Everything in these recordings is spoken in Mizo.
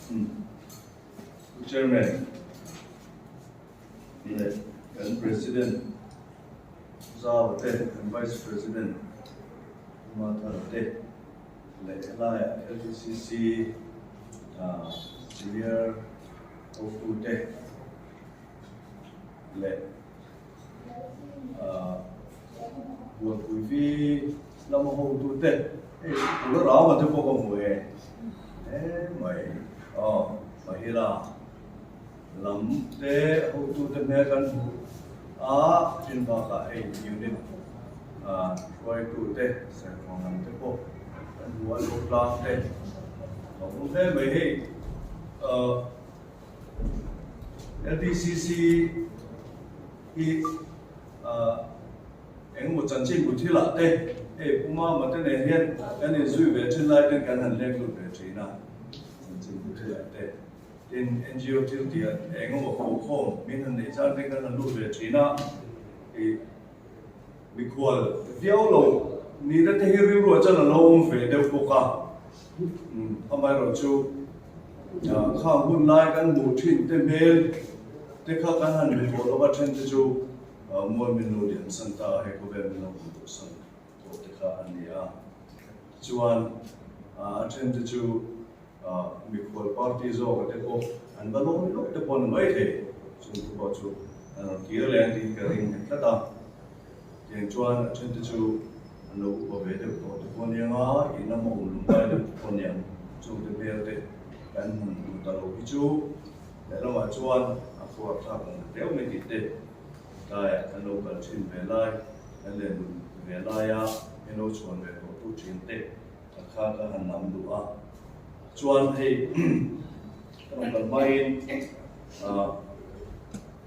Pu Chairman leh kan President Zau te, kan Vice President Mathara te leh helaiah LTCC Senior hotute leh Bualpui vi lama hotute hei Pula Rama te pawh ka hmu e mai aw Mahila lam te hotute hmel kan hmu a chin bakah hei unit hruaitute serkawn lam te pawh kan hmu a lo tlang te a awm hle mai hei LPCC hi engemaw chanchin bu thilah te hei Pu Mama te nen hian kan inzui ve thin lai ten kan han leng lut ve thin a, chanchin bu thilah te tin NGO thil tih engemaw kokhawm min han neih chang ten kan han lut ve thin a, ih mikhual viau lo nihna te hi rilruah chuan a lo awm ve deuh bawk a, amaherawhchu Khang hun lai kan hmuh thin te hmel te kha kan han hmu tawh lo a, then te chu mual min lo lian san ta a, hei khawvel min lo hmu tawh san tawh te kha an ni a. Tichuan a then te chu mikhual party zawk a te pawh an va lawm lawk te pawh a ni mai thei, chung te pawh chu an rawn kir leh ang tih hi ka ring nghet tlat a. Tiang chuan a then te chu an lo upa ve deuh tawh te pawh aniang a, in lama awm lung lai deuh te pawh aniang chung te hmel te kan hmun duh ta lo hi chu lehlamah chuan a khuar thlak ang deuh mai tih te tlaiah kan lo kal thin ve lai, kan len dun ve laia min lo chhuan ve tawh tu thin te a kha ka han lam duh a. Chuan hei ka rawn kal hmain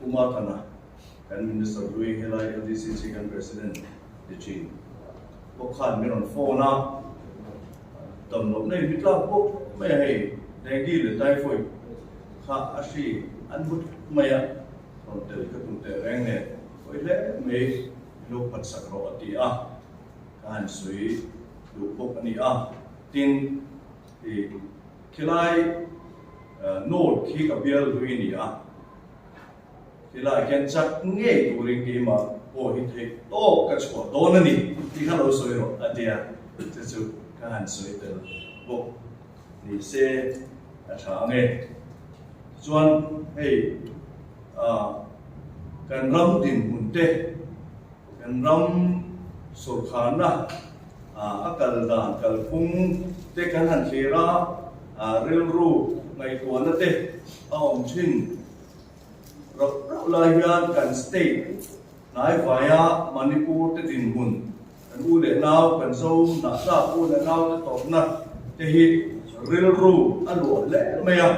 Pu Mathana Kan Minister hlui helai LDCC kan President ni thin pawh khan min rawn phone a, dam loh nei hi tlak pawh mai a hei dengue leh typhoid kha a hri an hmu thut mai a, rawn tel ka tum teh reng nen hawi hle mai min lo phat sak rawh a ti a, ka han sawi duh bawk a ni a, tin i khilai note khi ka bial hlui a ni a. Tilai hian chak ngei turin keimah pawh hi theih tawk ka chhuah dawn a ni tih kha lo sawi rawh a tia, chu chu ka han sawi tel bawk ni se a tha ang e. Tichuan hei kan ram dinhmun te, kan ram sawrkharna a kal dan kalphung te kan han thlir a, rilru ngaihtuahna te a awm thin. Rauh rauh lai hian kan state hnaivaia Manipur te dinhmun, kan u leh nau, kan zo hnahtlak u leh nau te tawpna te hi rilru a luah hle mai a.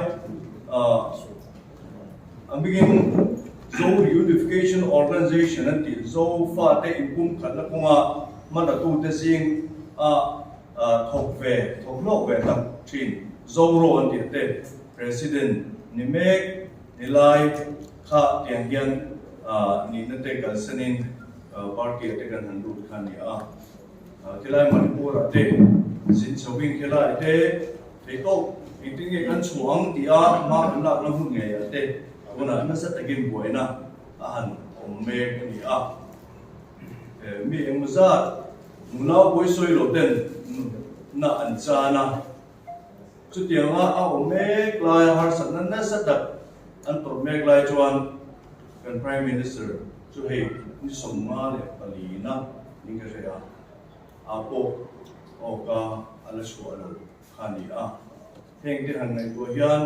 A hmingin Zo Reunification Organization an tih Zo fate inpumkhatna kawnga hmanatute zing a thawk ve, thawk hlawk ve tak thin Zoro an tih te President ni mek nilai kha tiang hian nihna te kalsanin party ah te kan han lut kha a ni a. Khilai Manipur ah te zin chhoin khilai te theihtawk engtin nge kan chhuah ang tih a hma kan lakna hun ngei ah te tunah nasa takin buaina a han awm mek a ni a. Mi engmaw zat nunau pawisawi lo ten nunna an chan a. Chutianga a awm mek laia harsatna nasa tak an tawrh mek lai chuan kan Prime Minister chu hei ni 54 na in ka hre a, a pawh awka a la chhuah lo kha a ni a. Heng te han ngaihtuah hian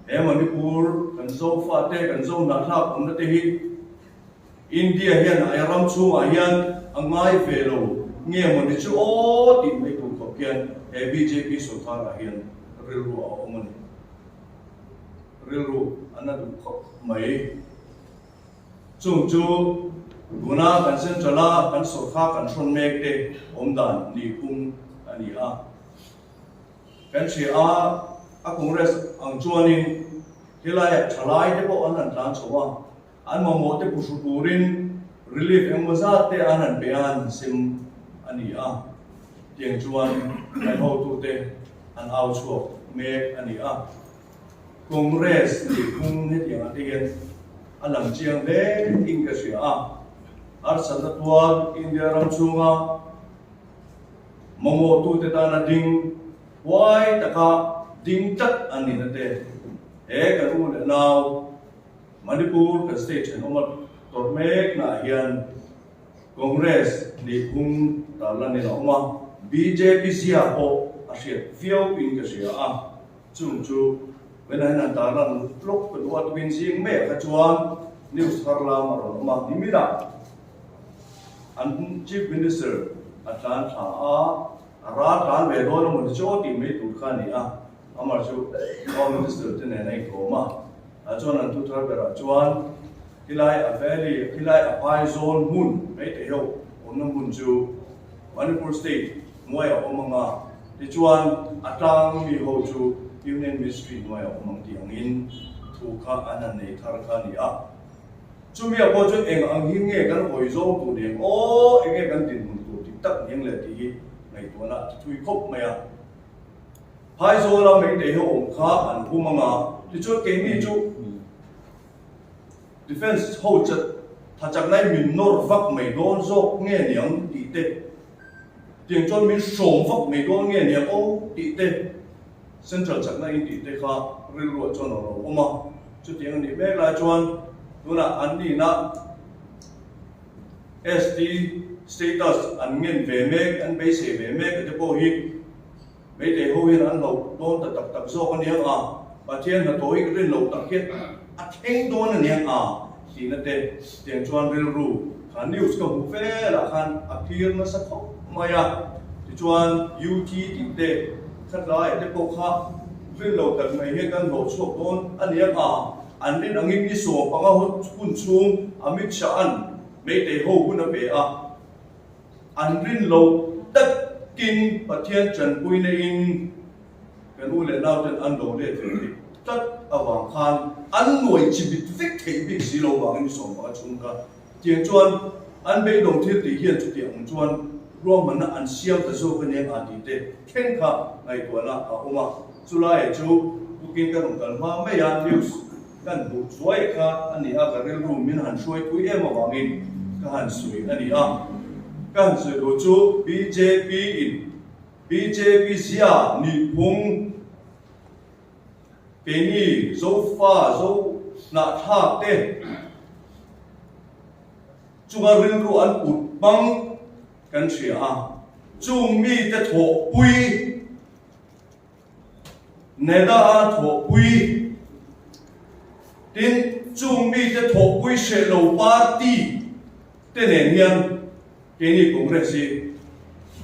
he Manipur kan Zofate, kan Zohnahthlak awmna te hi India hian a ram chhungah hian a ngai ve lo nge maw ni chu aw tih mai tur khawp hian he bjp sawrkarah hian rilru a awm a ni. Rilru a na duh khawp mai. Chung chu tuna kan central a kan sawrkar kan hrawn mek te awmdan nihphung a ni a. Kan hria a, a Congress ang chuanin helaiah thalai te pawh an han tlan chho a. An mamawh te puhru turin relief engmaw zat te an han pe a, an han sem a ni a. Tiang chuan kan hotute an au chhuak mek a ni a. Congress tih phung hetiang ah te hian a lang chiang hle in ka hria a. Harsatna tuar India ram chhunga mamawhtute tana ding huai taka ding tlat an nihna te he kan u leh nau Manipur kan state thenawma tawrh meknaah hian Congress nih phung tarlan in a awm a, bjp zia pawh a hriat viau in ka hria a, chung chu Vena hian an tarlan lawk ka duh a, tukin zing maiah kha chuan news thar lam a rawn awm a, niminah an Chief Minister a tlan thla a, a ral tlan ve dawn emaw ni chu aw tih mai tur kha a ni a, amah chu Home Minister te nen a inkawm a, ah chuan an thu thar berah chuan khilai a valley, khilai a phai zawl hmun Meitei ho awmna hmun chu Manipur state hnuaiah awm ang a, tichuan a tlang mi ho chu Union Ministry hnuaiah awm ang tih angin thu kha an han nei thar kha a ni a. Chumia pawh chu eng ang hi nge kan hawi zawng tur niang aw, eng nge kan dinhmun tur dik tak niang le tih hi ngaihtuahna a ti thui khawp mai a. Phaizawla Meitei ho awm kha an hum ang a, tichuan keini chu Defence ho chat tha chak lai min nawr vak mai dawn zawk nge niang tih te, tiang chuan min hrawm vak mai dawn nge niang aw tih te, Central chakna in tih te kha rilruah chuan a lo awm a. Chutiang a nih mek lai chuan tunah an nihna ST status an ngen ve mek, an beisei ve mek a te pawh hi Meitei ho hian an hlauh dawn ta tak tak zawk a niang a, Pathian hnathawh hi rin loh tak hian a thleng dawn a niang a tihna te tiang chuan rilru kha news ka hmuh velah khan a phir nasa khawp mai a, tichuan UT tih te khatlaiah te pawh kha rin loh tak mai hian kan hlawh chhuak dawn a niang a, an rin angin ni 15 hun chhung Amit Shah-a'n Meitei ho hun a pe a. An rin lo takin Pathian chanpuina in kan u leh nau ten an lo let ve theih tlat avang khan an nuai chi bit vek theih bik si lo vangin 15 chhung kha tiang chuan an beidawng thil tih hian chutiang ang chuan ruahmanna an siam ta zawk a nia a tih te thleng kha ngaihtuahna a awm a. Chulaiah chu tukin ka rawn kal hma mai a news Kan hmuh chuai kha a ni a, ka rilru min han hruai pui em avangin ka han sawi a ni a. Ka han sawi duh chu bjp in bjp zia nihphung keini Zofa Zo hnahthlak te chunga rilru an put hmang kan hria a, chung mite thawhpui Neda a thawhpui. Tin, chung mite thawhpui hreh lo party te nen hian keini Congress hi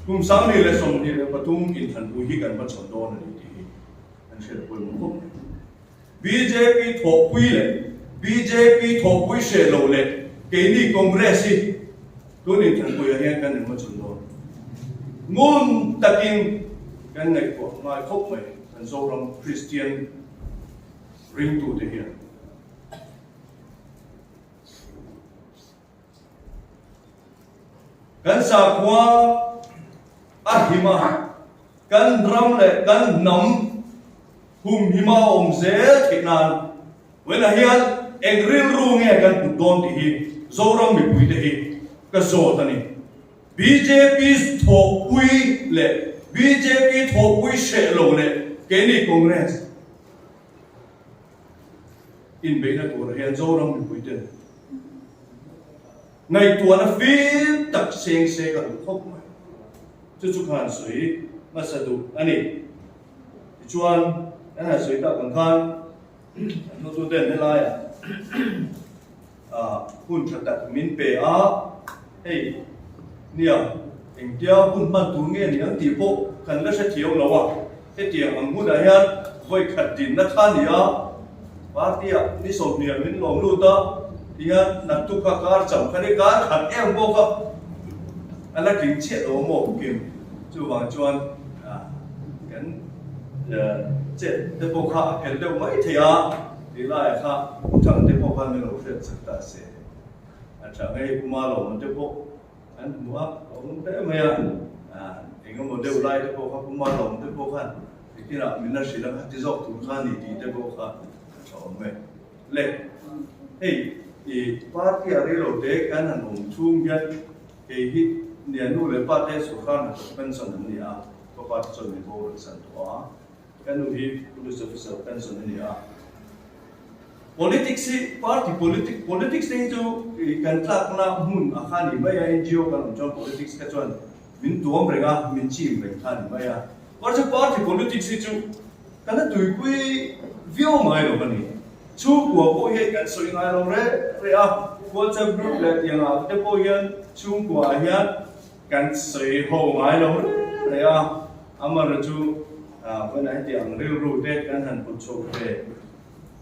kum 2023 inthanpui hi kan va chhawn dawn a ni tih hi kan hriat pawimawh khawp mai. Bjp thawhpui leh bjp thawhpui hreh lo leh keini Congress hi tun inthanpuiah hian kan inhma chhun dawn. Ngun takin kan ngaihtuah ngai khawp mai kan Zoram Kristian ringtute hian. Kan sakhua a him a, kan ram leh kan hnam humhima a awm zel theih nan vawiinah hian eng rilru nge kan put dawn tih hi Zoram mipuite hi ka zawt a ni. Bjp thawhpui leh bjp thawhpui hreh lo leh keini Congress inbeihna turah hian Zoram mipuiten Ngaihtuahna fim tak seng se ka duh khawp mai. Chu chu khan sawi hmasa duh a ni. Tichuan, kan han sawi tak ang khan an hotuten helaiah hun tha tak min pe a, hei nia engtia hun hman tur nge ni ang tih pawh kan la hrethiam lo a, hetiang ang hunah hian vawi khat dinna kha a ni a, Party-ah ni 20 min lawm lut a, tihian naktuk kha kar cham kha ni kar khat em bawk a, a la tling chiah lo maw Kim? Chuvang chuan kan chet te pawh kha a fel deuh mai thei a, tih laiah kha Thang te pawh khan min lo hriat chak ta se. A tha ngei Puma lawmman te pawh an hmu a, a awm hle mai a, eng emaw deuh lai te pawh kha Puma lawm te pawh khan. Nikinah min la hrilh a, khati zawk tur kha a ni tih te pawh kha a tha awm e. Le, hei i party ah reilo te kan han awm chhung hian kei hi nia nu leh pa te sorkar hnathawk pension an ni a, ka pa te chuan min boral san tawh a, ka nu hi police officer pension a ni a. Politics hi party politic, politics te hi chu kan tlakna hmun a kha ni mai a, NGO kan awm chuan politics kha chuan min tuam reng a, min chim reng kha a ni mai a. Mahse party politics hi chu kan la tuipui viau ngai lo a ni. Chhungkua pawh hian kan sawi ngai lo reng reng a, WhatsApp group leh tiangah te pawh hian chhungkua ah hian kan sawi ho ngai lo reng reng a. Amaherawhchu chu vawiinah hetiang rilru te kan han put chhoh ve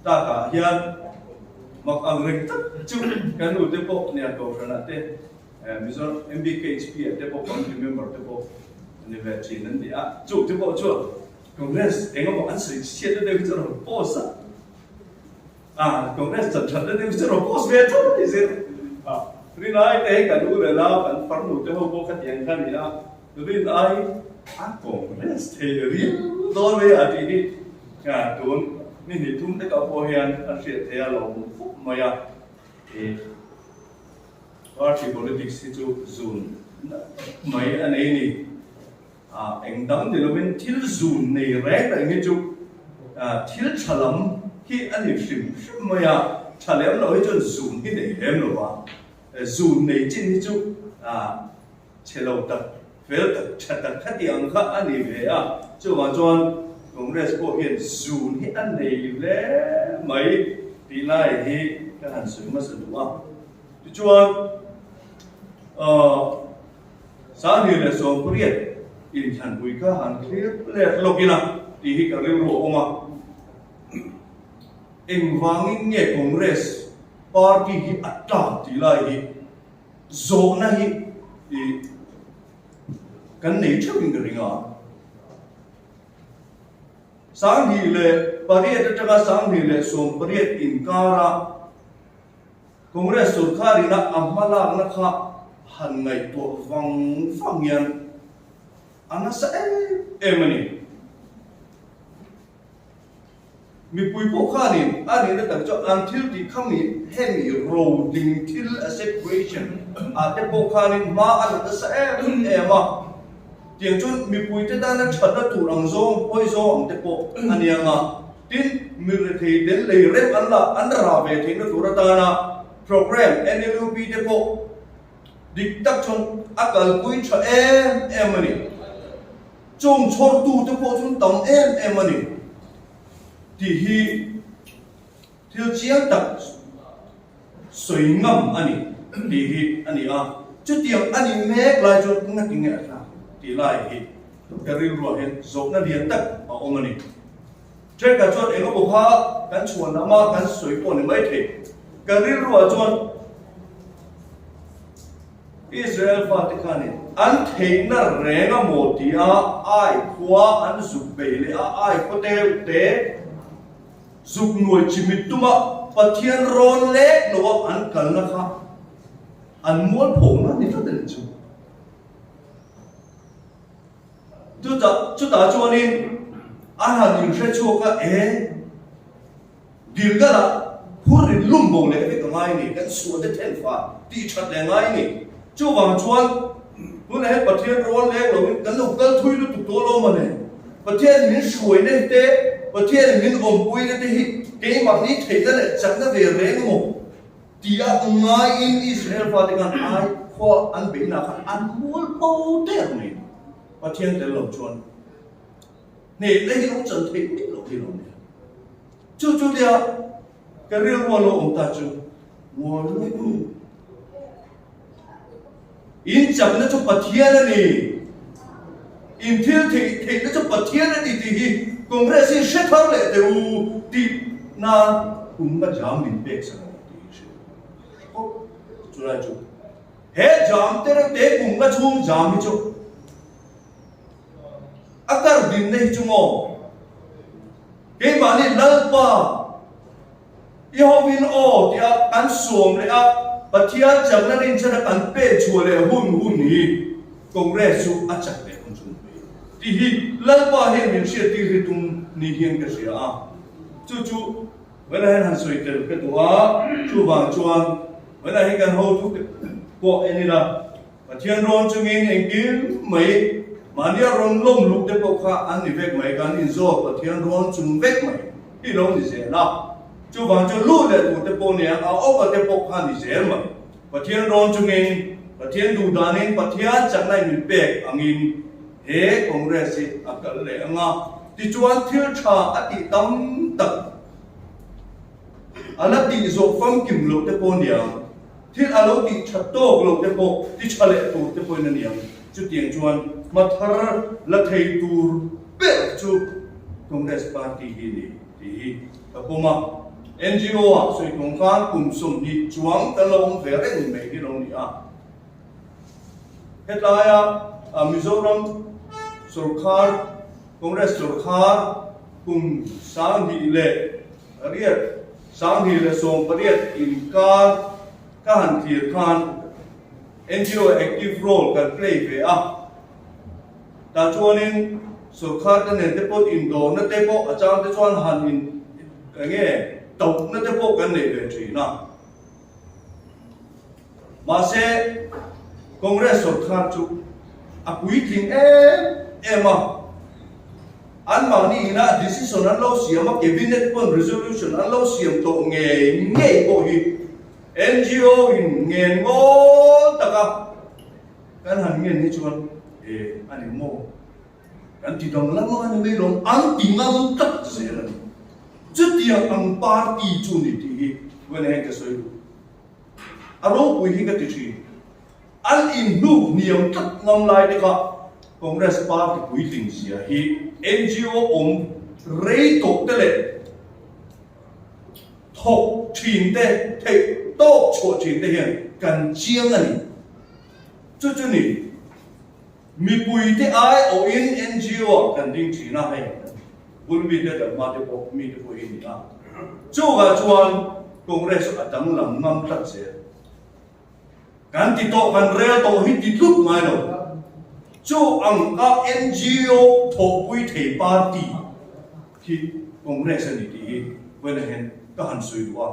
takah hian mak ang reng tak chu kan nute pawh nia kohhranah te Mizoram MBKHP ah te pawh committee member te pawh ni ve thin an ni a, chu te pawh chuan Congress eng emaw an sawi chhiat na deuh hi chu a rawn post a, ah Congress chan that na deuh hi chu a rawn post ve tho a ni zir a, rinai te hi kan u leh nau kan farnu te ho pawh khatiang kha a ni a, rinai a Congress thei riau dawn mai a tih hi tun ni hnih thum te kah pawh hian a hriat theih a lo khawp mai a. Party politics hi chu zun mai a nei ni. Eng dang ni lovin thil zun nei reng reng hi chu thil tha lam hi a ni hrim hrim mai a, tha lem lo hi chuan zun hi nei lem lo va, zun nei chin hi chu chhe lo tak, fel tak, tha tak khati ang kha a ni ve a. Chuvang chuan Congress pawh hian zun hi a nei hle mai tih lai hi ka han sawi hmasa duh a. Tichuan, Sanghnih leh Sawmpariat inthlanpui kha han thlir let lawk ila tih hi ka rilru a awm a. Engvangin nge Congress party hi a tlak tih lai hi zawhna hi kan nei theuhin ka ring a. 2008 atanga 2018 inkara Congress sorkarina a hmalakna kha han ngaihtuah vang vang hian a nasa em em a ni. Mipui pawh khanin a nihna tak chu an thil tih kha mi hemi roding thil asset creation ah te pawh khanin hma a la nasa em em a. Tiang chuan mipuite tana thatna tur ang zawng, hawi zawng ang te pawh a nia nga. Tin, mi rethei ten lei rem an la an ra ve theihna tur atana program NLUP te pawh dik tak chuan a kalpui tha em em a ni. Chung chhawrtu te pawh chu tam em em a ni tih hi thil chiang tak sawi ngam a ni tih hi a ni a. Chutiang a ni mek lai chuan ngatinge a thlak tih lai hi ka rilruah hian zawhna lian tak a awm a ni. Thenkhat chuan eng emaw kha kan chhuan lam a, kan sawi pawh ni mai thei. Ka rilruah chuan Israel fate khanin an theihna reng a maw tia ai khua an zuk bei leh a, ai khaw te te zuk nuai chimit tuma Pathian rawn lek lo a an kalna kha an mualphawhna ni tlat a ni chu. Chutah chutah chuanin a han inhre chhuak a, E, Gilgal-ah phur in lum bo leh vek a ngai ni, kan suah te then fa tih that leh ngai ni. Chuvang chuan tunah hian Pathian rawn leng loin kan lo kal thui lutuk tawh lo mawle. Pathian min hruaina hi te, Pathian min awmpuina te hi keimahni theihna leh chakna ve reng emaw Tia ngaiin Israel fate khan ai khua an beihna khan an mual po der mai. Pathian tel lo chuan hnehna hi lo chan theih miah loh hi lo nia. Chu chu tia ka rilru a lo awm ta chu mual mai u. In chakna chu Pathian a ni. In thil theih theihna chu Pathian a ni tih hi Congress hi hre thar leh teh u tih nan kum ka jam min pek sak a ni tih hi hre khawp chulai chu he jam te reuh te kum ka chhung jam hi chu a kar dinna hi chu maw keimahni Lalpa I hovin aw tia kan sawm leh a, Pathian chakna rinchhana kan pek chhuah leh hun hun hi Congress chu a chak leh hun chu ni mai. Tih hi Lalpa hian min hriattir hi tum ni hian ka hria a. Chu chu Vawilah hian han sawi tel ka duh a, chuvang chuan vawilah hi kan hotute pawh en ila, Pathian rawn chungin engkim mai mahnia rawn lawm luh te pawh kha an ni vek mai, kan inzawt Pathian rawn chung vek mai hi lo ni zel a. Chuvang chuan lu leh tur te pawh nia a awpa te pawh kha ni zel mai. Pathian rawn chungin, Pathian duh danin, Pathian chakna in min pek angin he Congress hi a kal leh ang a, tichuan thil tha a tih tam tak a la tih zawh famkim loh te pawh aniang, thil a lo tih tha tawk loh te pawh ti tha leh tur te pawhin aniang. Chutiang chuan hma thar la thei tur ber chu Congress party hi a ni. Tih hi ka pawm a, NGO ah sawi tum khan kum 20 chuang kan lo awm ve reng mai hi lo ni a. Hetlaia Mizoram sorkar, Congress sorkar kum 2008, 2018 inkar ka han thlir khan NGO active role kan play ve a. Tah chuanin sorkar te nen te pawh indawrna te pawh a chang te chuan han in eng nge tauhna te pawh kan nei ve thin a. Mahse Congress sorkar chu a puitling em em a, anmahni ina decision an lo siam a, cabinet pawn resolution an lo siam tawh ngei ngei pawh hi NGO in ngen ngawl taka Kan han ngen hi chuan e a ni maw? Kan ti danglam a ni mai lawm, an ti ngam tlat zel a ni. Chutiang ang party chu ni tih hi Gwen hian ka sawi duh. A ropui hi ka ti thin. An inhnuk hniam tlat ngam lai te kha Congress party puitling zia hi NGO awm rei tawh te leh thawk thin te, theih tawk chhuah thin te hian kan chiang a ni. Chu chu ni, mipuite aiawhin NGO ah kan ding thin a, hei bul mite kan hma te pawh mite pawh hi ni a. Chuvah chuan Congress a danglam ngam tlat zel. Kan ti tawh, kan rel tawh hi ti tlut ngai lo. Chu ang a NGO thawhpui thei party hi Congress a ni tih hi vawiin ah hian ka han sawi duh a.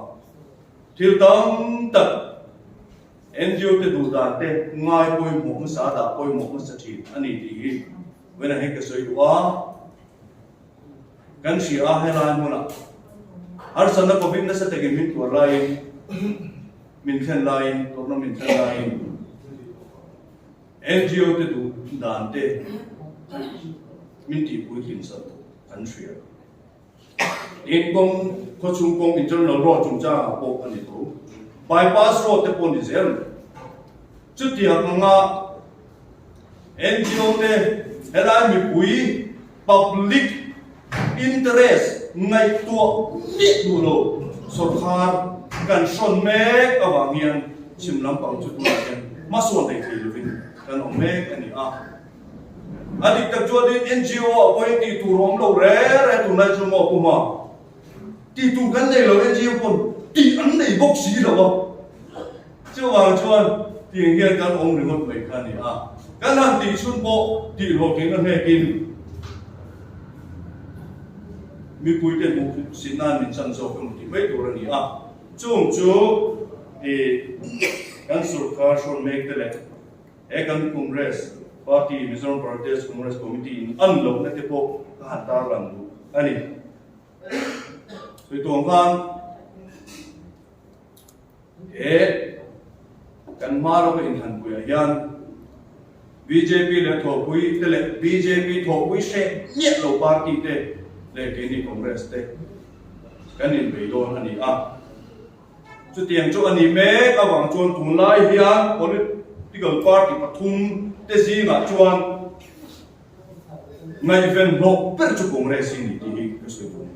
Thil tam tak NGO te duh dan te ngai pawimawh hmasa a dah pawimawh hmasa thin a ni tih hi vawiin ah hian ka sawi duh a. Kan hria a helai hmunah harsatna Covid nasa takin min tuar laiin min thlen laiin tawrhna min thlen laiin NGO te duh dan te min tihpui thin sak kan hria. Tin kawng khawchhung kawng internal road chungchangah pawh a ni tho. Bypass road te pawh ni zel mai. Chutiang anga NGO te helai mipui public interest ngaihtuah miah duh lo sawrkar kan hrawn mek avang hian chhim lampang chu tunah hian hmasawn thei thei lovin kan awm mek a ni a. A dik tak chuan in NGO ah pawh in tih tur awm lo re re tunlai chu maw puma tih tur kan nei lo NGO pawn tih an nei bawk si lo a chuvang chuan tiang hian kan awm ringawt mai kha a ni a kan han tih chhun pawh tih hlawhtling a hnekin mipui te hmuh sin nan min chan zawk emaw tih mai tur a ni a chung chu ih kan sorkar hrawn mek te leh He kan Congress Party, Mizoram Pradesh Congress Committee in an lohna te pawh ka han tarlang duh a ni. Sawi tuang khan he kan hma lawka inthlanpuiah hian bjp leh thawhpui te leh bjp thawhpui hreh miah lo party te leh keini Congress te kan inbei dawn a ni a. Chutiang chu a ni mek avang chuan tunlai hian political party pathum te zingah chuan ngaihven hlawh ber chu Congress hi ni tih hi ka sawi duh a ni.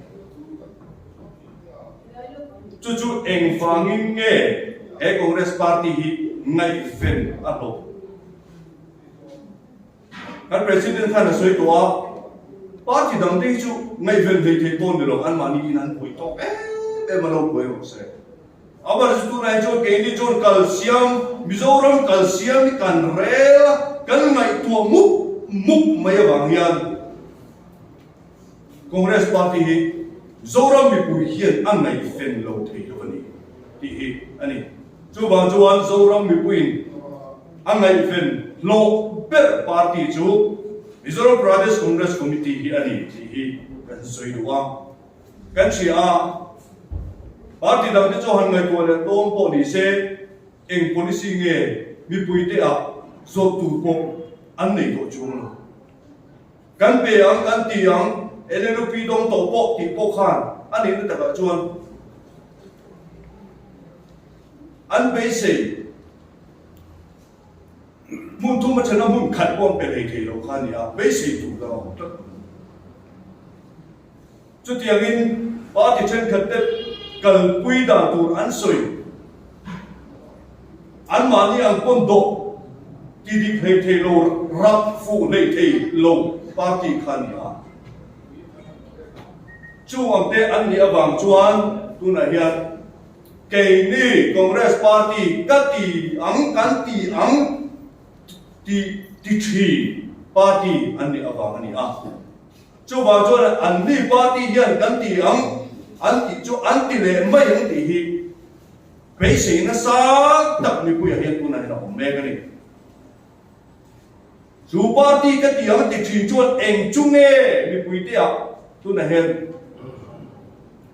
Chu chu engvangin nge he Congress party hi ngaihven a hlawh? Kan President khan a sawi tawh a, party dang te hi chu ngaihven hlei thei pawh ni lo, anmahni in an buai tawk em em a lo buai rawh se. Amah chu tunah hi chuan keini chuan kalsiam, Mizoram kalsiam hi kan rel a, kan ngaihtuah mup mup mai avang hian. Congress Party hi Zoram mipui hian a ngaihven lo thei lo a ni tih hi a ni. Chuvang chuan Zoram mipuiin a ngaihven hlawh ber party chu Mizoram Pradesh Congress Committee hi a ni tih hi kan sawi duh a. Kan hria a, party dangte chu han ngaihtuah leh dawn pawh ni se, eng policy nge mipuite ah zawt tur pawh an nei tawh chuang lo. Kan pe ang, kan ti ang, NLUP dawng tawh pawh tih pawh khan a nihna takah chuan an beisei hmun thum a thena hmun khat pawh an pe hlei thei lo kha a ni a, beisei tur dang a awm tlat lo. Chutiangin party thenkhat te kalpui dan tur an sawi. Anmahni ang pawn dawh ti dik hlei thei lo, rak fuh hlei thei lo party kha a ni a. Chung ang te an nih avang chuan tunah hian keini Congress party ka ti ang, kan ti ang ti ti thin party an nih avang a ni a. Chuvang chuan anni party hian kan ti ang, an tih chu an ti leh mai ang tih hi beisei nasa tak mipuiah hian tunah hian a awm mek a ni. Chu party ka ti ang ti thin chuan eng chu nge mipuiteah tunah hian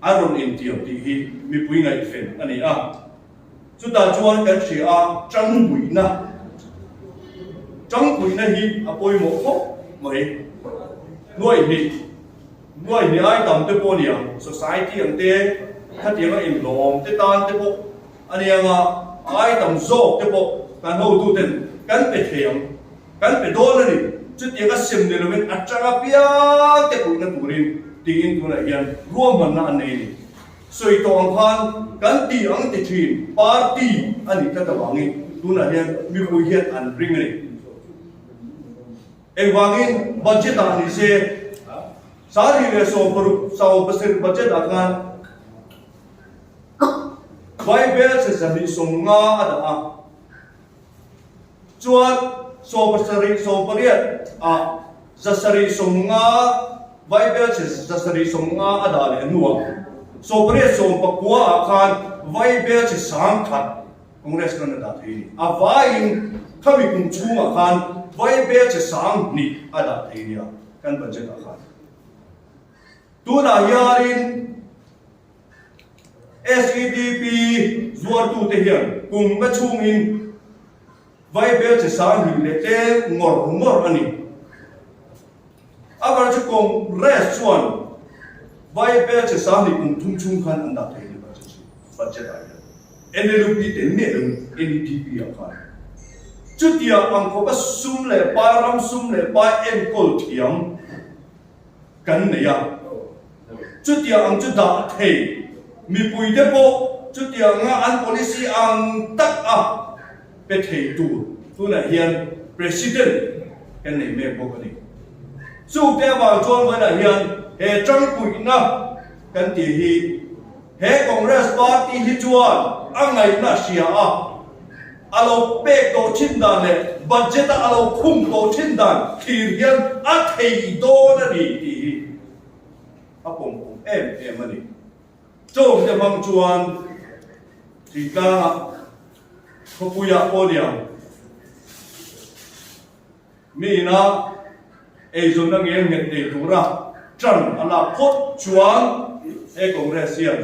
a rawn intiam tih hi mipui ngaihven a ni a. Chutah chuan kan hria a, tangpuina, tangpuina hi a pawimawh khawp mai. Nuaihnih, nuaihnih ai tam te pawh a ni ang, society ang te, khatianga inhlawm te tan te pawh a ni ang a, ai tam zawk te pawh kan hotuten kan pe thei ang, kan pe dawn a ni. Chutianga sem ni lovin a tang apiang te puihna turin tiin tunah hian ruahmanna an nei a ni. Sawi tawh ang khan kan ti ang ti thin party a nih tlat avangin tunah hian mipui hian an ring a ni. Engvangin budget ah ni se sari leh 60 27 budget ah khan Bible che 250 a dah a, chuan 70 18 ah 750 Bible che 750 a dah leh hnuah 18 19 ah khan Bible che 10,000 Congress khan a dah thei a ni. A vaiin khami kum chhungah khan Bible che 2,000 a dah thei nia kan budget ah khan. Tunah hianin SEDP zuartute hian kum nga chhungin Vaibel che 2000 leh tlem ngawr ngawr a ni. A bar chu Congress chuan Vaibel che 2000 kum thum chhung khan an dah thei a ni budget chu, budget ah hian. NLUP tel miah lo NEDP ah khan. Chutia ang khawpa sum leh pai, ram sum leh pai enkawl thiam kan nei a, chutiang ang chu dah thei mipuite pawh chutianga an policy ang tak a pe thei tur tunah hian President kan nei mek bawk a ni. Chungte avang chuan vawiinah hian he tangpuihna kan tih hi He Congress party hi chuan a ngaihna hria a, a lo pek tawh thin dan leh budget a a lo khum tawh thin dan thlir hian a thei dawn a ni tih hi a pawm awm em em a ni. Chawngte hmang chuan thingtlangah khawpuiah pawh niang Mi ina eizawnna ngel nghet nei tura ṭan a lak phawt chuan he Congress hian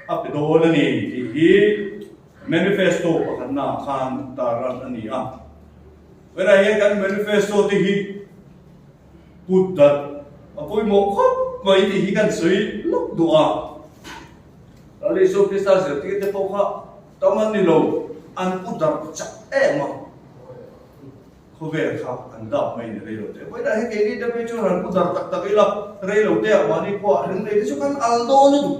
a pe dawn a ni tih hi manifesto pakhatnaah khan tar a ni a. Tunah hian kan manifesto te hi kut dat a pawimawh khawp mai tih hi kan sawi lawk duh a. Lal Isua Krista zirtirte pawh kha Tam an ni lo, an pu darh chak em a, khawvel kha an dap mai ni reilo te. Vawiinah hian keini te phei chuan han pu darh tak tak ila, reilo te ah mahni khua ah ring nei te chu kan al dawn a duh.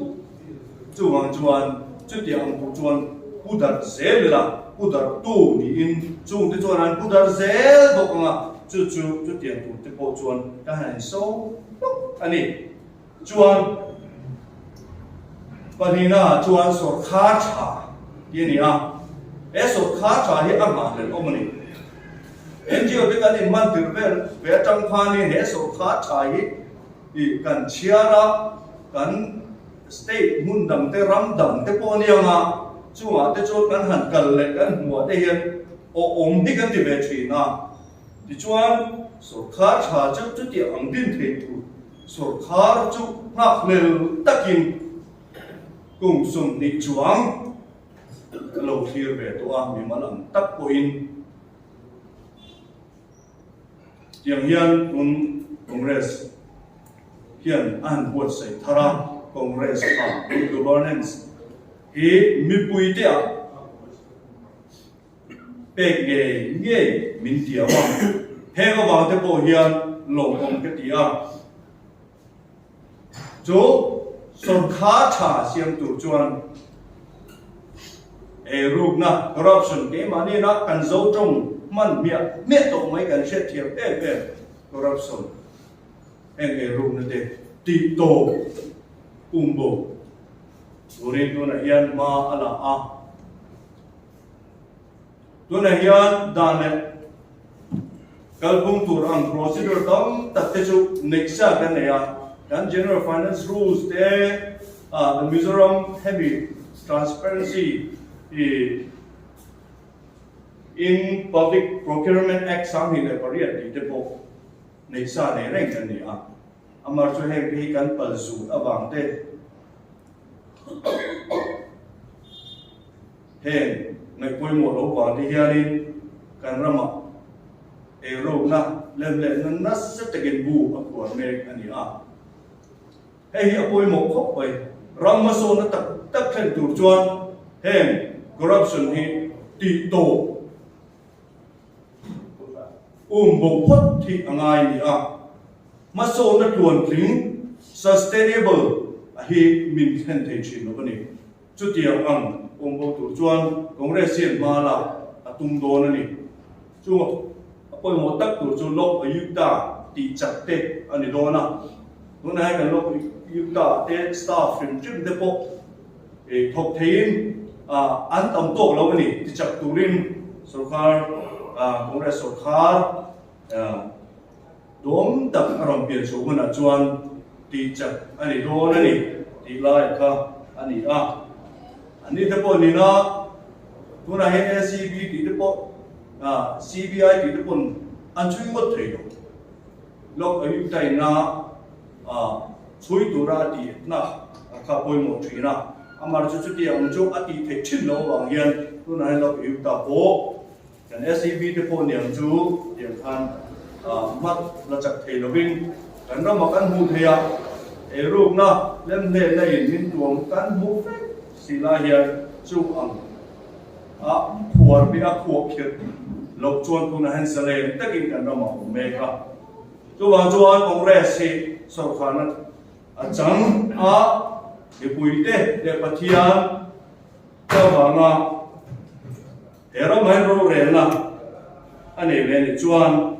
Chuvang chuan chutiang ang tur chuan pu darh zel ila, pu darh tu niin chung te chuan an pu darh zel bawk ang a, chu chu chutiang tur te pawh chuan ka han inso bawk a ni. Chuan pahnihna chuan sawrkhar tha tih a ni a, he sawrkhar tha hi a nghahhlelh awm a ni. NGO te kan inhman tir vel ve atang khanin he sawrkhar tha hi ih kan chhiar a, kan state hmun dang te ram dang te pawh ania nga chungah te chuan kan han kal leh kan hmuh ah te hian awh awm hi kan ti ve thin a. Tichuan sawrkhar tha chu chutiang ang din thei tur sawrkhar chu nghakhlel takin kum 20 chuang Ka lo thlir ve tawh a, mimal ang tak pawhin tiang hian tun Congress hian a han buatsaih thar a, Congress kha good governance hi mipuite ah pek ngei ngei min tiam a, heng avang te pawh hian lawmawm ka ti a. Chu sawrkhar tha siam tur chuan eirukna, corruption, keimahni ina kan zo tawng hman hmiah hmiah tawh mai kan hriatthiam em em corruption heng eirukna te tih tawp umbo turin tunah hian hma a la a. Tunah hian dan leh kalphung tur ang procedure tam tak te chu neih sa kan nei a, kan General Finance Rules te, the Mizoram hemi Transparency in Public Procurement Act 2008 tih te pawh neih sa nei reng kan ni a. Amar chu heng te hi kan pal zut avang te Heng ngaihpawimawh lo vang te hianin kan ramah eirukna lemlehna nasa takin bu a khuar mek a ni a. Hei hi a pawimawh khawp mai. Ram hmasawnna tak tak thlen tur chuan heng corruption hi tih tawp um bo phawt hi a ngai a ni a. Hmasawnna tluantling, sustainable, a hi min thlen thei thin lo a ni. Chutiang ang awm bo tur chuan Congress hian hma lak a tum dawn a ni. Chung a pawimawh tak tur chu Lok Ayukta tih chak te a ni dawn a. Tunah hian kan Lok Ayukta te staff hrim hrim te pawh thawk theiin an tam tawk lo a ni ti chak turin sorkar Congress sorkar Dawm tak a rawn pian chhoh hunah chuan tih chak a ni dawn a ni tih lai kha a ni a. An ni te pawh nina tunah hian ACB tih te pawh CBI tih te pawn an chhui ngawt thei lo. Lok Ayukta-ina chhui tura a tihna kha pawimawh thin a. Amar chu chutiang ang chu a tih theih thin loh avang hian tunah hian Lok Ayukta pawh Kan SEB te pawh niang chu tiang khan hmat la chak thei lovin kan ramah kan hmuh thei a, eirukna lemhlenna in min tuam kan hmuh vek si lai hian chu ang a khuar beh a khuah khirh loh chuan tunah hian zalen takin kan ramah awm mek a. Chuvang chuan Congress hi sorkarna a chang a, mipuite leh Pathian avanga He ramah hian rorelna a nei ve anih chuan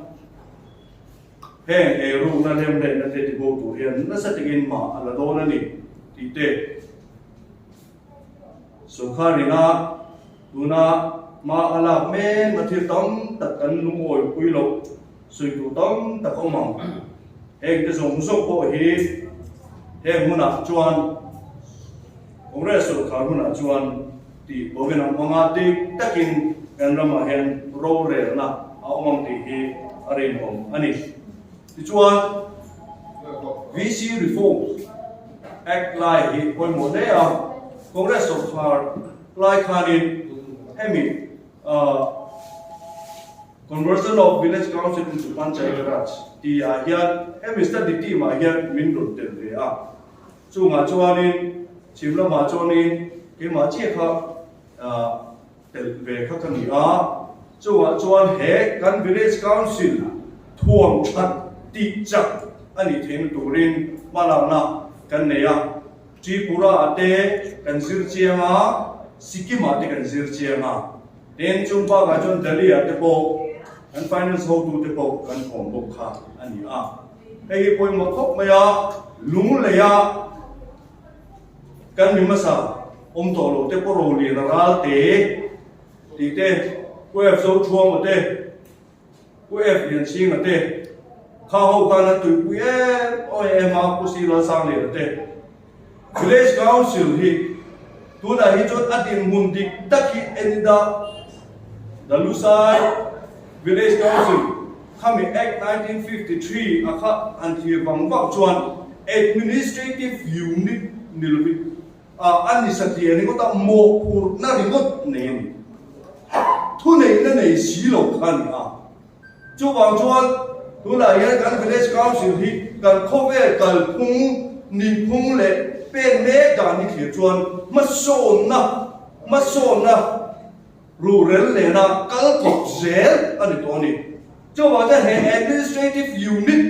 heng eirukna lemlenna te tibo tur hian nasa takin mah a la dawn a ni tih te Sawrkharina tuna hma a lak mek na thil tam tak kan lungawi pui loh sawi tur tam tak a awm ang. Heng te zawng zawng pawh hi heng hunah chuan Congress sawrkhar hunah chuan tih bawkin a hmang a, dik takin kan ramah hian rorelna a awm ang tih hi a rinawm a ni. Tichuan, VC Reforms Act lai hi pawimawh hle a, Congress sawrkhar lai khanin hemi Conversion of Village Council into Panchayat Raj tihah hian hemi study team ah hian min rawn tel ve a. Chungah chuanin chhim lamah chuanin keimah chiah kha telh ve kha ka ni a, chungah chuan he kan Village Council thuam that tih chak a nih theihna turin hmalakna kan nei a, Tripura ah te kan zir chiang a, Sikkim ah te kan zir chiang a, tin chung bakah chuan Delhi ah te pawh kan finance hotu te pawh kan thawm bawk kha a ni a. Hei hi pawimawh khawp mai a, lungleia kan mi hmasa awm tawh loh te pawh rolian a ral te tih te, Kuef zo thuang te. Pu F Lianchhinga te, kha ho khan an tuipui em em a, Pu Si Lalsangliana te. Village Council hi tunah hi chuan a dinhmun dik tak hi en ila, The Lusai Village Council khami Act 1953 a kha han thlir vang vang chuan Administrative Unit ni lovin a ni satliah ringawt a, mawhphurhna ringawt nei a ni. Thuneihna nei si lo kha a ni a. Chuvang chuan tunah hian kan Village Council hi kan khawvel kalphung, nihphung leh pen mek dan hi thlir chuan hmasawnna, hmasawnna rurel nena kal kawp zel a ni tawh a ni. Chuvang chuan he Administrative Unit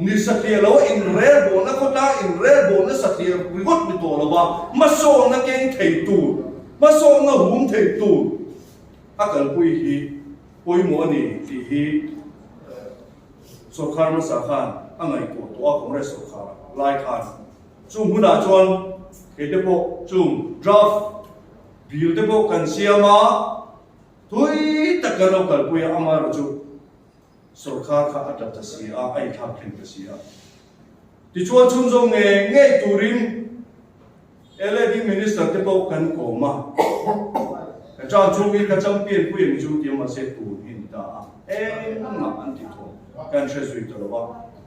ni satliah lo inrelbawlna khawtlang inrelbawlna satliah ringawt ni tawh lova hmasawnna keng thei tur, hmasawnna hum thei tur a kalpui hi pawimawh a ni tih hi sawrkar hmasa khan a ngaihtuah tawh a, Congress sawrkar lai khan. Chung hunah chuan kei te pawh chung draft bill te pawh kan siam a, thui tak kan lo kalpui a, amaherawhchu sawrkar kha a tla ta si a, a inthlak thleng ta si a. Tichuan chhunzawm ngei ngei turin LAD Minister te pawh kan kawm a, ka chang chhung hi ka champion pui ang chu tia mahse tun hi ni ta a, engmah an ti thaw kan hre zui ta lo va,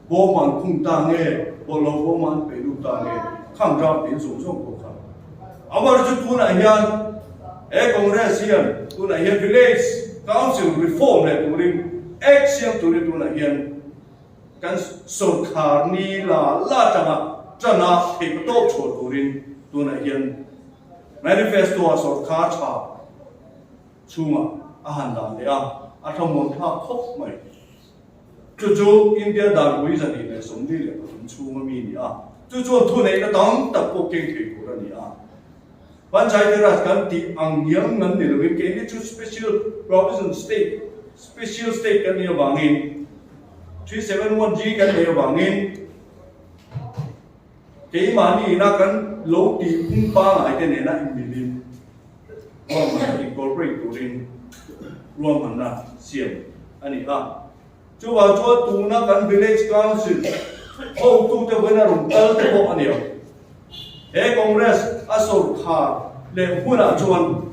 bawm an khung ta nge, bawlhhlawh bawm an peih lut ta nge, khang draft dil zawng zawng pawh kha. Amaherawhchu chu tunah hian he Congress hian tunah hian Village Council Reform leh turin Act siam turin tunah hian Kan sawrkhar ni la la tanga tana theihna tawp chhuah turin tunah hian manifesto-a sawrkhar tha chhungah a han dah leh a, a thlamuan thlak khawp mai. Chu chu India danpui 223 chhunga mi ni a, chu chuan thuneihna tam tak pawh keng thei tur a ni a. Panchayati Raj kan tih ang ngiang ngan ni lovin keini chu Special Provision State, Special State kan nih avangin, 371G kan neih avangin keimahni ina kan lo tih phung pangngai te nena inmilin ruahmanna incorporate turin ruahmanna siam a ni a. Chuvang chuan tuna kan Village Council hotute vawiin a rawn kal te pawh a ni ang. He Congress a sawrkhar leh hunah chuan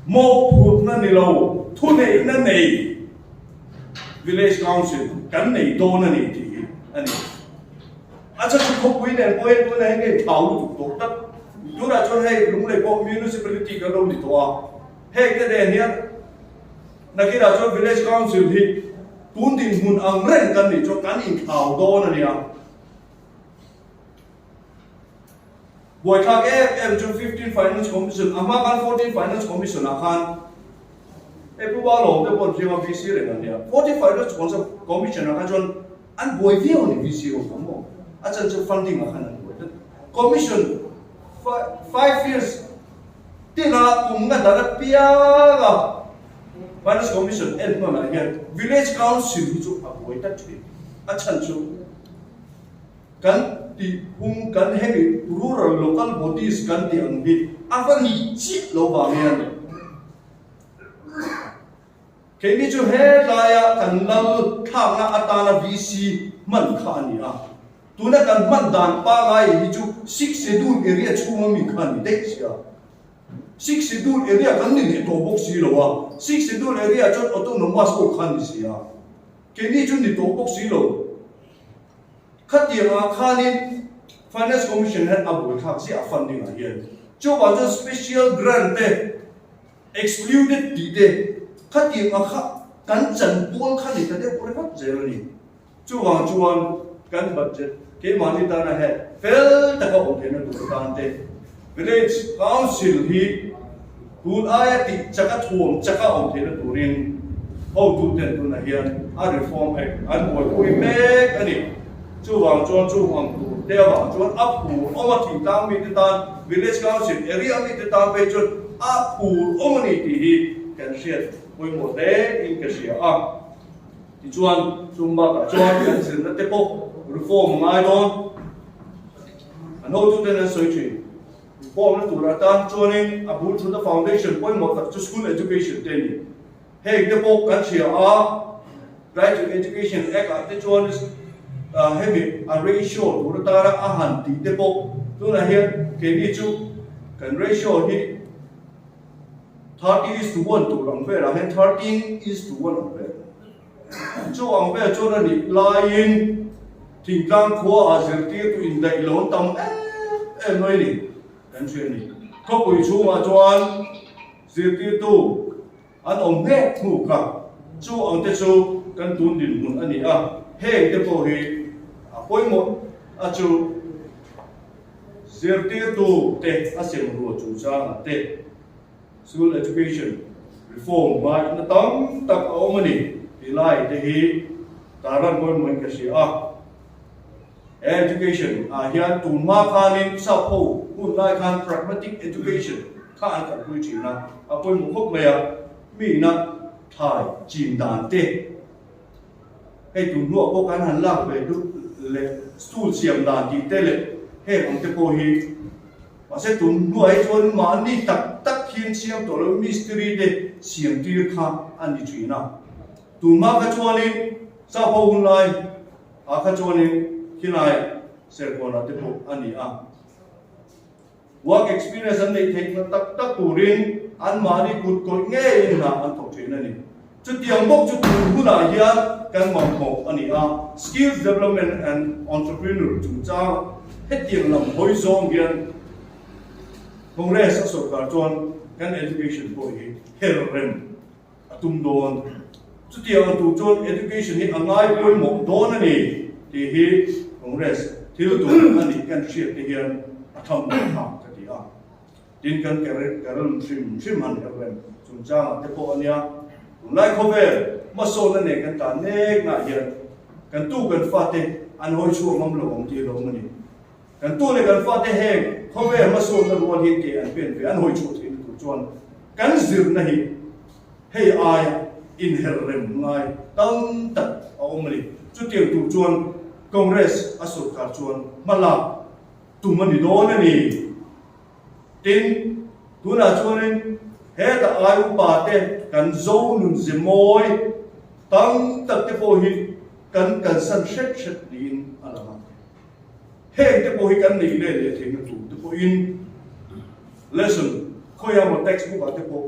mawhphurhna ni lo, thuneihna nei, Village Council kan nei dawn a ni tih hi a ni. A chhan chu khawpui nen pawh hian tunah hian ka inthau lutuk tawh tlat. Tunah chuan hei Lunglei pawh Municipality kan lo ni tawh a, heng te nen hian nakinah chuan Village Council hi tun dinhmun ang reng kan nih chuan kan inthau dawn a nia. Buaithlak em em chu 15 Finance Commission, a hma khan 14 Finance Commission ah khan hei Pu Balawm te pawh an hriam a VC reng an nia. 14 Finance Commission ah khan chuan an buai viau a ni VC ho kha maw? A chan chu funding ah khan an buai tlat. Commission 5 years tina kum nga dan apiang a Finance Commission en hmanah hian Village Council hi chu a buai tlat thin. A chhan chu. Kan tih phung kan hemi rural local bodies kan tih ang hi a va nih chiah lo vang hian keini chu helaia kan lal thlakna atana VC hman kha a ni a, tuna kan hman dan pangai hi chu Six Schedule area chhunga mi kha a ni daih sia. Six Schedule area kan ni leh tawh bawk si lo a, Six Schedule area chuan autonomous pawh kha a ni sia, keini chu ni tawh bawk si lo. Khatiang ah khanin Finance Commission hian a buaithlak chiah a funding ah hian. Chuvang chuan special grant te, excluded tih te khatiang ah kha kan chanpual kha ni ta deuh ringawt zel a ni. Chuvang chuan kan budget keimahni tana he fel taka awm theihna tur atan te Village Council hi tun aia tih chaka thuam chaka awm theihna turin hotuten tunah hian a Reform Act an buaipui mek a ni. Chuvang chuan chung ang tur te avang chuan a phur awm a thingtlang mite tan Village Council area mite tan phei chuan a phur awm a ni tih hi kan hriat pawimawh hle in ka hria a. Tichuan chung bakah chuan kan zirna te pawh reform a ngai dawn. An hotuten an sawi thin. Reform na tur atan chuanin a bul thutna foundation pawimawh tak chu school education te a ni. Heng te pawh kan hria a, Right to Education Act ah te chuan hemi a ratio tur atana a han tih te pawh tunah hian keini chu kan ratio hi 30:1 tur ang velah hian 13:1 ang vel chu ang vel chuan a nih laiin thingtlang khua ah zirtirtu indaih lo an tam em em mai ni kan hria a ni. Khawpui chhungah chuan zirtirtu An awm hmek hnu kha chu ang te chu kan tun dinhmun a ni a, heng te pawh hi a pawimawh a chu zirtirtu te a sem rual chungchangah te School Education Reform hmaihna tam tak a awm a ni tih lai te hi tarlan pawimawhin ka hria a. Education ah hian tun hma khanin sap ho hun lai khan pragmatic education kha an kalpui thin a, a pawimawh khawp mai a, mi ina thlai chin dan te hei tun hnuah pawh kan han lak ve duh leh stool siam dan tih te leh heng ang te pawh hi mahse tun hnuah hi chuan mahni tak tak hian siam tawh lo mistiri te siam tir kha a ni thin a, tun hma kha chuanin sap ho hun lai Ah kha chuanin khilai serkawnah te pawh a ni a. Work experience an neih theih hna tak tak turin anmahni kut kawih ngeiin hna an thawk thin a ni. Chutiang bawk chu tun hunah hian kan mamawh a ni a, Skills Development and Entrepreneur chungchang hetiang lam hawi zawng hian Congress a sawrkar chuan kan education pawh hi her rem a tum dawn. Chutiang a tur chuan education hi a ngai pawimawh dawn a ni tih hi Congress thil tum a nih kan hriat te hian a tham dawn thlak ka ti a. Tin kan Kerala hrim hrim han herh reng chungchangah te pawh a nia. Tunlai khawvel hmasawnna nen kan tlan mek ngah hian kan tu kan fate an hawi chhuak ngam lo ang tih a lo awm a ni. Kan tu leh kan fate heng khawvel hmasawnna rual hi ke an pen ve an hawi chhuah theihna tur chuan kan zirna hi hei aia inher rem ngai tam tak a awm a ni. Chutiang tur chuan Congress a sawrkar chuan hma lak tum a ni dawn a ni. Tin, tunah chuanin heta ai upa te kan zo nun ze mawi tam tak te pawh hi kan kalsan hret hret niin a lang a. Heng te pawh hi kan neih let leh theihna tur te pawhin lesson khawiah maw textbook ah te pawh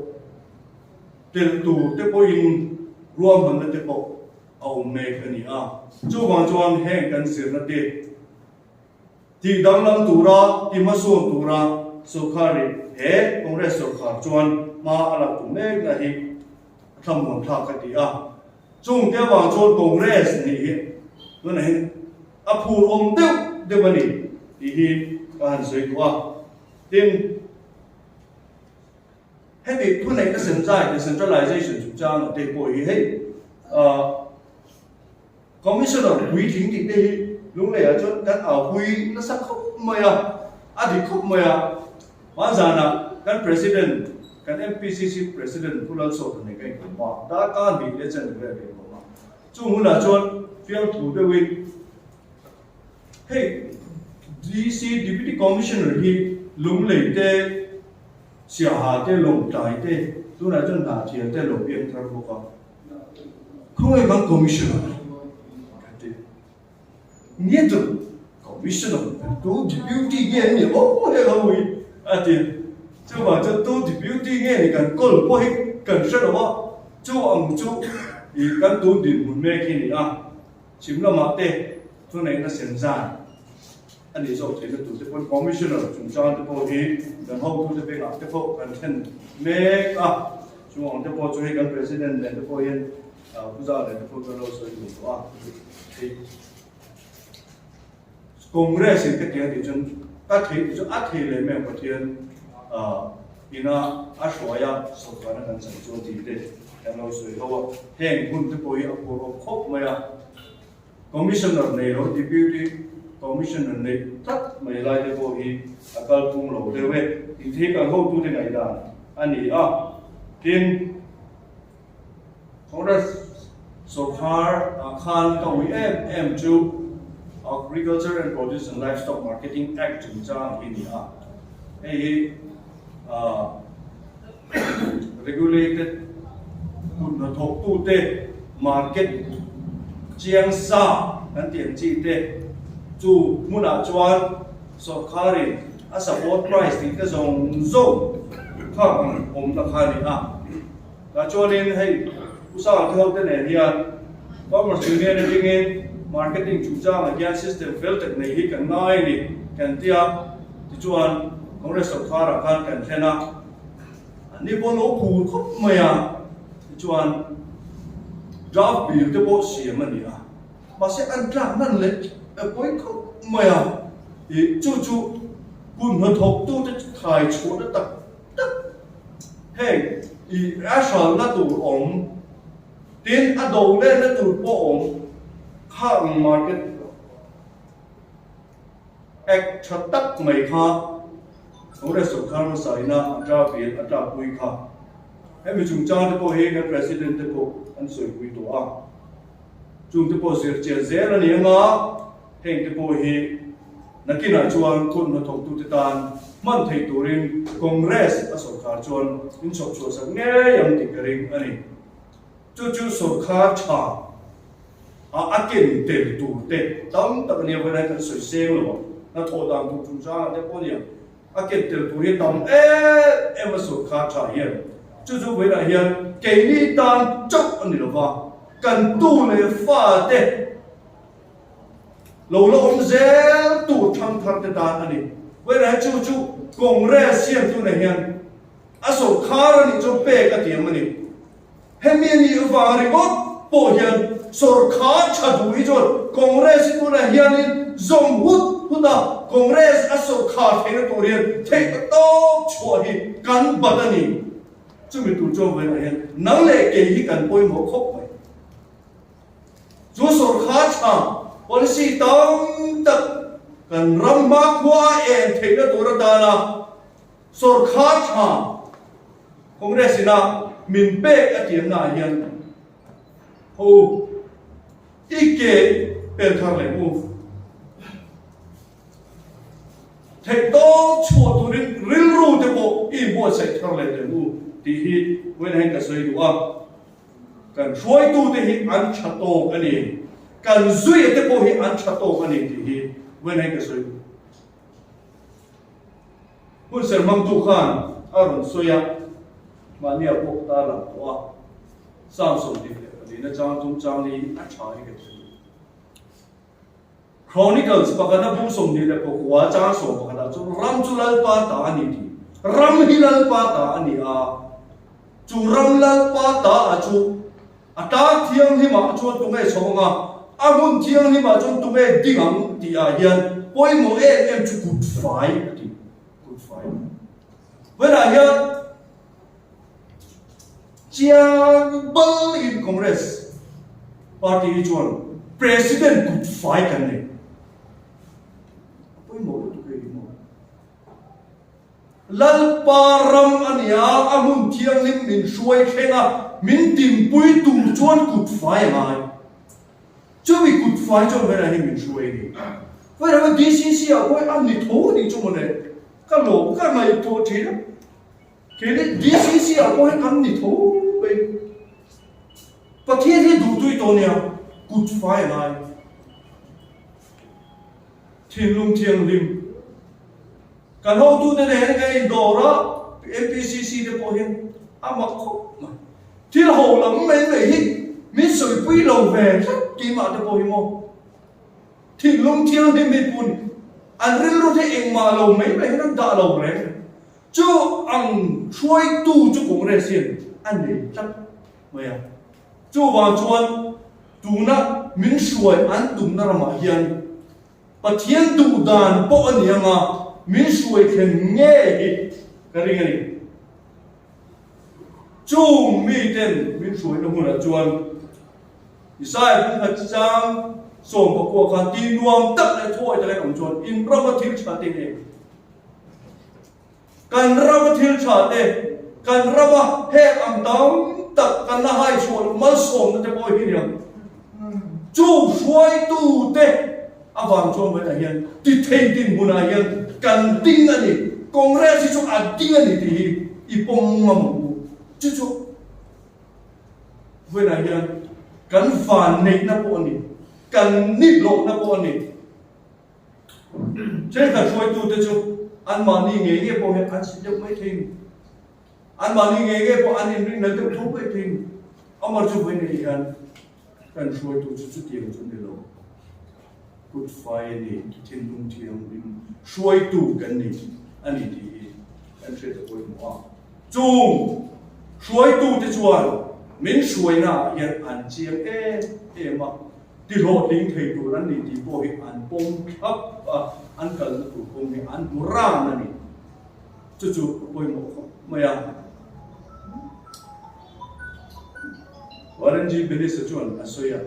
telh tur te pawhin ruahmanna te pawh a awm mek a ni a. Chuvang chuan heng kan zirna te tih danglam tura ti hmasawn tura sawrkhar-i he Congress sawrkhar chuan hma a lak tum mekna hi a thlamuan thlak ka ti a. Chung te avang chuan Congress nih hi tunah hian a phur awm deuh deuh a ni tih hi ka han sawi duh a. Tin, heti thuneihna semzai, decentralization chungchang te pawh hi hei Commissioner puitling tih te hi Lungleiah chuan kan aupui nasa khawp mai a, a dik khawp mai a. Hmanzanah kan President, kan MPCC President Pu Lalsawta nen ka inkawm a, darkar hnih leh chen vel ka inkawm a. Chung hunah chuan fiamthu deuhin hei DC Deputy Commissioner hi Lunglei te, Siaha te, Lawngtlai te, tunah chuan Hnahthial te lo piang thar bawk a. Khawngaih kan Commissioner ka ti. Nge chu Commissioner tu Deputy nge an ni aw he lo hi a ti. Chuvang chuan tu Deputy nge ni kan kawl pawh hi kan hre lo a, chu ang chu i kan tun dinhmun mek hi ni a. Chhim lamah te thuneihna sem zan a nih zawk theihna tur te pawhin Commissioner chungchang te pawh hi kan hotute bengah te pawh kan thlen mek a. Chung ang te pawh chu hei kan President nen te pawh hian Pu Zau nen te pawh kan lo sawi duh tawh a. Hei Congress in ka ti a tih chuan ka thei tih chu a thei leh mai ang Pathian ina a hruai a sawrkarna kan chan chuan tih te kan lo sawi ho a. Heng hun te pawh hi a phur awm khawp mai a. Commissioner nei lo Deputy Commissioner nei tlat mai lai te pawh hi a kalphung lo deuh e tih te hi kan hotute ngaihdan a ni a. Tin, Congress sawrkhar ah khan ka ui em em chu Agriculture and Produce and Livestock Marketing Act chungchang hi a ni a. Hei hi regulated kut hnathawktute market. Chiang sa kan tih ang chi te chu hmunah chuan sawrkharin a support price tih te zawng zawng kha ang awmna kha a ni a. Tah chuanin hei Pu Sangate ho te nen hian Farmers Union atangin marketing chungchangah hian system fel tak nei hi kan ngai a ni kan ti a, tichuan Congress sawrkharah khan kan thlen a, an ni pawh lo phur khawp mai a, tichuan draft bill te pawh siam a ni a, mahse an tlak hnan leh pawi khawp mai a, ih chu chu hun hnathawktute thai chhuahna tak tak. Heng i a hralna tur awm, tin a do lenna tur pawh awm kha ang market act tha tak mai kha Congress sawrkar hmasa ina a tla vel a tlakpui kha. Hemi chungchang te pawh hi kan President te pawh an sawipui tawh a, chung te pawh zir chian zel a ni anga Heng te pawh hi nakinah chuan kut hnathawktute tan hman theih turin Congress a sawrkhar chuan in chhawp chhuah sak ngei ang tih ka ring a ni. Chu chu sawrkhar tha a a ken tel tur te tam tak a nia vawiin kan sawi seng lo ang. Hnathawh dan tur chungchangah te pawh nia a ken tel tur hi tam em em a sawrkhar tha hian. Chu chu vawiinah hian keini tan chauh a ni lo va, kan tu leh fa te, Lo la awm zel tur thangthar te tan a ni. Vawiinah hian chu chu Congress hian tunah hian a sawrkhar a nih chuan pek a tiam a ni. Hemi a nih vang ringawt pawh hian sawrkhar tha duh hi chuan Congress hi tunah hianin zawm hut hut a, Congress a sawrkhar theihna tur hian theih ta tawp chhuah hi kan bat a ni. Chumi tur chuan vawiinah hian nang leh kei hi kan pawimawh khawp mai. Chu sawrkhar tha policy tam tak kan ram hmakhua a en theihna tur atana sawrkhar tha Congress ina min pek a tiamna ah hian ho i ke pen thar leh u. Theihtawp chhuah turin rilru te pawh i inbuatsaih thar leh teh u tih hi vawiin ah hian ka sawi duh a. Kan hruaitute hi an tha tawk a ni, kan zuiate pawh hi an tha tawk a ni tih hi vawiin hei ka sawi duh. Hun serhmangtu khan a rawn sawi a, mahnia pawh ka tar lang tawh a, Psalm 24 chang tum chang li a tha hi ka ti. Chronicles pakhatna bung 29 chang 11 ah chuan ram chu Lalpa ta a ni tih. Ram hi Lalpa ta a ni a, chu ram Lalpa ta ah chu a tang thianghlimah chuan tunge chho ang a, a hmun thianghlimah chuan tunge ding ang tih ah hian pawimawh em em chu kut fai a ti. Kut fai. Vawiinah hian Chiang bal in Congress party hi chuan President kut fai kan nei. A pawimawh lutuk hei hi maw. Lalpa ram a nia, a hmun thianghlim min hruai thleng a, min dinpui tur chuan kut fai a ngai. Chumi kut fai chuan vawiinah hian min hruai a ni. Vawiinah hian DCC ah pawh a ni tho a nih chu mawle. Ka lawm, ka ngaihtuah thin a. Keini DCC ah pawh hian kan ni tho mai. Pathian hi duhtui tawh nia, kut fai a ngai. Thinlung thianghlim. Kan hotute nen kan indawr a, MPCC te pawh hian a mak khawp mai. Thil ho lam mai mai hi min sawipui lo ve tlat keimah te pawh hi maw. Thinlung thianghlim hi pun an rilru te engmah lo mai mai hian an dah lo reng. Chu ang hruaitu chu Congress hian a nei tlat mai a. Chuvang chuan tuna min hruai an tumna ramah hian Pathian duh dan pawh a ni anga min hruai thlen ngei hi ka ring a ni. Chung miten min hruaina hmunah chuan Isaiah pumkhat chang 19 khan ti nuam tak leh thuawi takin awm chuan in rama thil tha te nge Kan rama thil tha te, kan rama heng ang tam tak kan la hai chhuah loh malsawmna te pawh hi niang. Chu hruaitu te avang chuan vawiinah hian ti thei dinhmunah hian kan ding a ni. Congress hi chu a ding a ni tih hi i pawm ngam ang u. Chu chu vawiinah hian kan vanneihna pawh a ni. Kan nihlawhna pawh a ni. Thenkhat hruaitute chu anmahni ngei ngei pawh hian an sit deuh mai thei ni. Anmahni ngei ngei pawh an inrinhlel deuh tho mai thei ni. Amah chu vawi nei hian kan hruaitu chu chutiang chu ni lo. Kut fai a ni, thinlung thianghlim hruaitu kan ni a ni tih hi kan hriat a pawimawh a. Chung hruaitute chuan min hruainaah hian an chiang em em a, tihlawhtling thei tur an ni tih pawh hi an pawm thlap a, an kalna tur kawng hi an hmu ran a ni. Chu chu a pawimawh khawp mai a. Warren G. Bennis-a chuan a sawi a,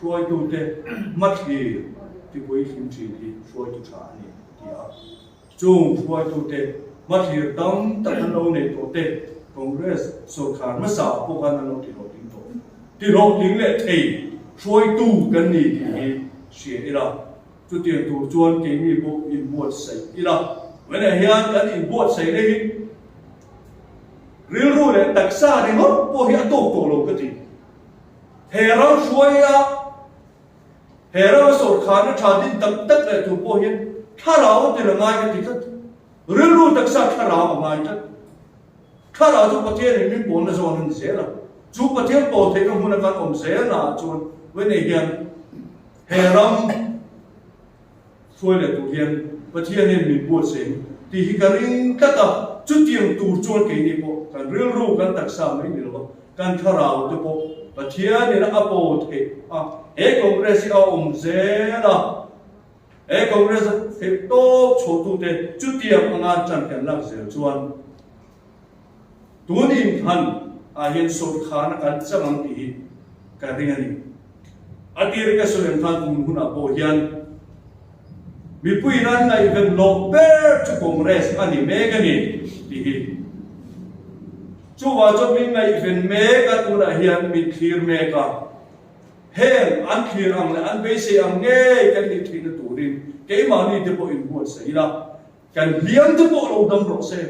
Hruaitute hmathlir tipuitling thin hi hruaitu tha a ni, a ti a. Chung hruaitute hmathlir tam tak an lo neih tawh te Congress sawrkhar hmasa ah pawh khan an lo tihlawhtling tawh. Tihlawhtling leh thei hruaitu kan ni tih hi hria ila, chutiang tur chuan keini pawh inbuatsaih ila. Vawiinah hian kan inbuatsaih leh hi rilru leh taksa ringawt pawh hi a tawk tawh lo ka ti. He ram hruaia He rama sawrkharna tha din tak tak leh tur pawh hian thlarau a tel a ngai ka ti tlat. Rilru taksa thlarau a ngai tlat. Thlarau chu Pathianin min pawlna zawn a ni zel a. Chu Pathian pawl theihna hmuna kan awm zelnaah chuan Wene hian he ram hruai leh tur hian Pathian hian min buatsaih ang tih hi ka ring tlat a, chutiang tur chuan keini pawh kan rilru kan taksa mai ni lo va, kan thlarau te pawh Pathianin a paw theih a, he Congress hi a awm zel a, he Congress a theih tawp chhuahtute chutiang anga chan kan lak zel chuan tun inthlan ah hian sawrkhana kan chang ang tih hi ka ring a ni. A tir ka sawi ang khan tun hunah pawh hian mipuiin an ngaihven loh ber chu Congress a ni mek a ni tih hi. Chuvah chuan min ngaihven mek a, tunah hian min thlir mek a. Heng an thlir ang leh an beisei ang ngei kan nih theihna turin keimahni te pawh inbuatsaih ila, kan hliam te pawh lo dam rawh se.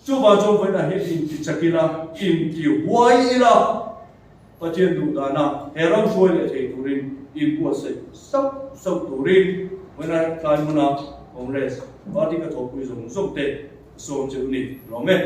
Chuvang chuan vawiinah hian inti chak ila, inti huai ila, Pathian duh dana he ram hruai leh thei turin inbuatsaih sauh sauh turin vawiinah tlai hmuna Congress party ka thawhpui zawng zawng te ka sawm che u ni. Lawm e.